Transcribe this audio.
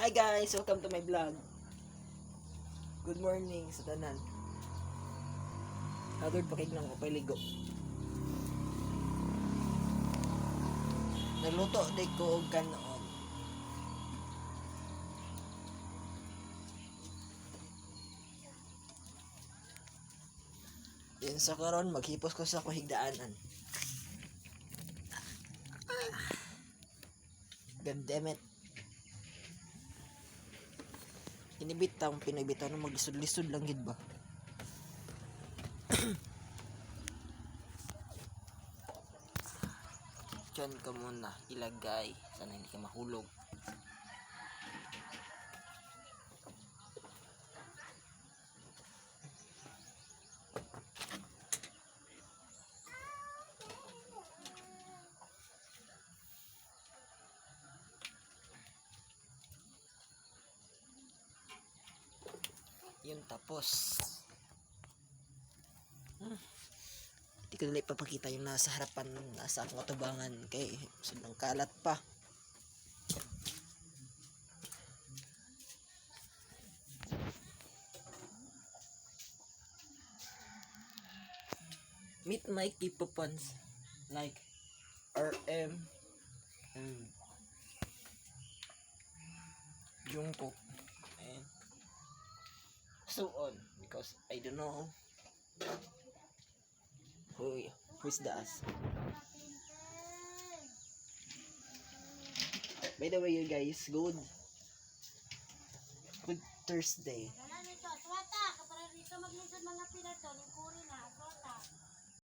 Hi guys, welcome to my vlog. Good morning sa tanan. Hagod pakig lang ko paligo. Nagluto day ko og kanon. Din sa karon maghipos ko sa kuhigdaanan. God damn it. Inibitang Pinoy bitaw no, maglisod-lisod lang gid ba. Diyan ka muna ilagay. Sana hindi ka mahulog. Yun, tapos. Hindi ko nila ipapakita yung nasa harapan, nasa akong atubangan kay sobrang kalat pa. Meet my Kipopons like RM and Jungkook and so on because I don't know who's the us. By the way, you guys, good Thursday. Wala nito, swata, kapara rito maglisod mga pinato.